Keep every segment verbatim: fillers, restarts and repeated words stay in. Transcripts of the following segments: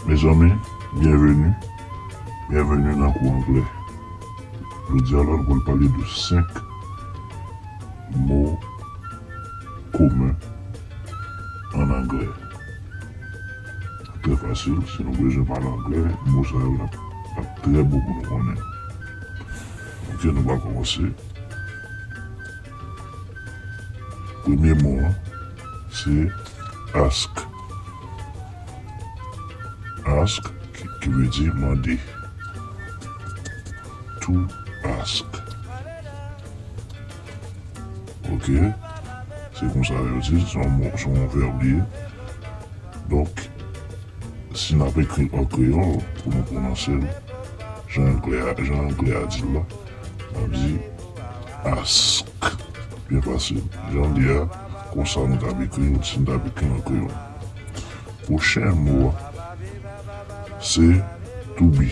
Mezanmi, byenveni. Byenveni nan kou anglè. Jodi a la, nou pral pale de senk mo komen ann anglè. Trè fasil, si nou bezwen pale anglè, mo sa yo ap, ap trè bon pou nou konnen. Ok, nou pral kòmanse. Premye mo an, se ask. Ask, ki, ki vle di mande. To ask. Ok? Se konsa yo di, se yon mo, se yon vèb li ye. Donk, si n ap ekri l an kreyòl, pou nou pwononse l, jan anglè a, jan anglè a di l la, n ap di ask. Byen fasil. Jan l ye a, konsa nou t ap ekri l, si n t ap ekri l an kreyòl. Pwochen mo a, se to be.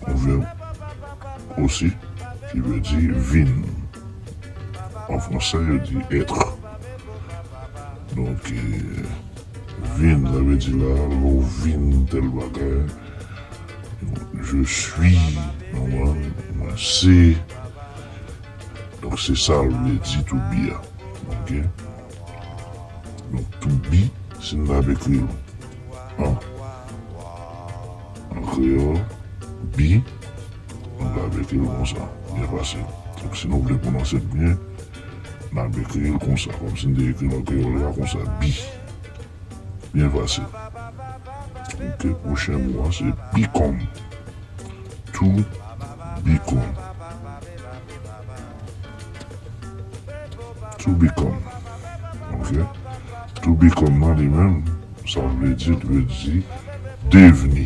Yon vèb osi, ki vle di vin. An fransè, yo di être. Donk, eh, vin, sa vle di la, lè w vin tèl bagay. Je suis, mwen, mwen se. Donk, se sa l vle di to be a. Ok? Donk, to be, si n t ap ekri l an, an kreyòl, be, nou t ap ekri l konsa, byen fasil. Donk, si nou vle pwononse l byen, n ap ekri l konsa, kòmsi n te ekri l an kreyòl la konsa, be. Byen fasil. Ok, pwochen mo a, se become. To become. To become. Ok? To become nan li menm, sa vle di, li vle di devni.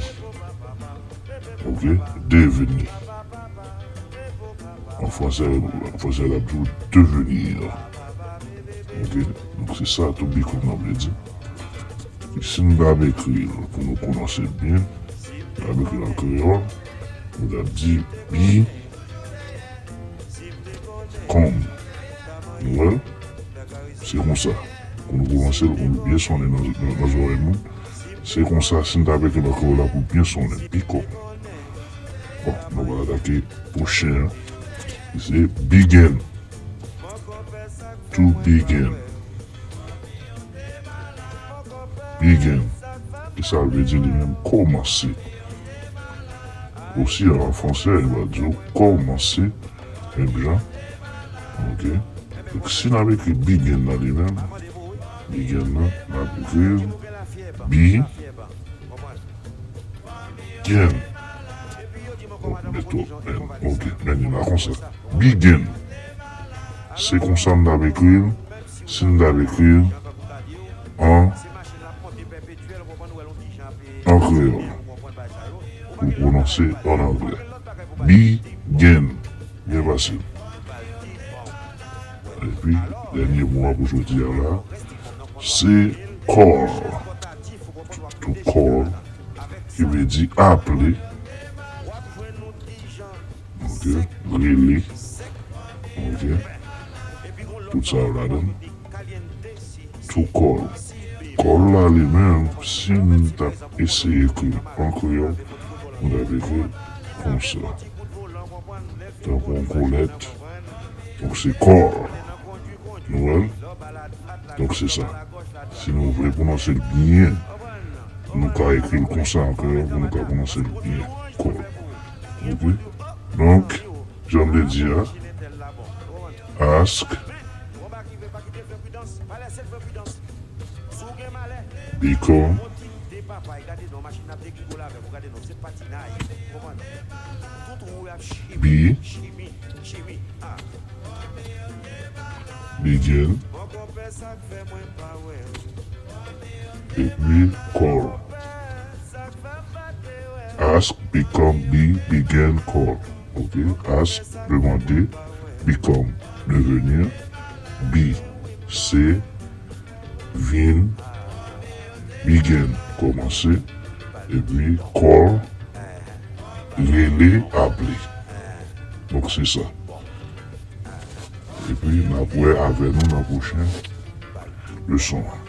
Ok? Devni. An fransè, an fransè, l ap di w devenir. Ok? Donk, se sa to become nan vle di. Si n t ap ekri l pou nou pwononse l byen, n t ap ekri l an kreyòl, nou t ap di be come. Nou wè l? Se konsa. Pou nou pwononse l, pou l byen sonnen nan, nan, nan zòrèy moun. Se konsa, si n t ap ekri l an kreyòl la pou l byen sonnen. Be come. Bon, nou pral atake pwochen an. Ki se begin. To begin. Begin. Ki sa l vle di li menm? Kòmanse. Osi, an fransè, yo va di w kòmanse. Menm jan. Ok. Donk, si n ap ekri begin nan li menm, begin nan, n ap ekri be gen. Bon, met twòp N. Ok, men li la konsa. Begin. Se konsa n t ap ekri l, si n t ap ekri l an, an kreyòl. Pou l pwononse an anglè. Begin. Byen fasil. Epi, dènye mo a pou jodi a la, se call. To call, ki vle di aple. Ok, rele. Ok. Tout sa yo ladan. To call. Call la li menm, si n t ap eseye ekri l an kreyòl, nou t ap ekri l konsa. Tankou yon kolèt. Donk, se call. Nou wè l? Donk, se sa. Si nou vle pwononse l byen, nou ka ekri l konsa an kreyòl pou nou ka pwononse l byen. Call. Ok? Donk, jan m te di a, ask, become, be, begin, epi call. Ask, become, be, begin, call. Ok? Ask, demander, become, devenir, be, se, vin, begin, kòmanse, epi call, rele, aple. Donk, se sa. Epi, n ap wè avè nou nan pwochen leson an.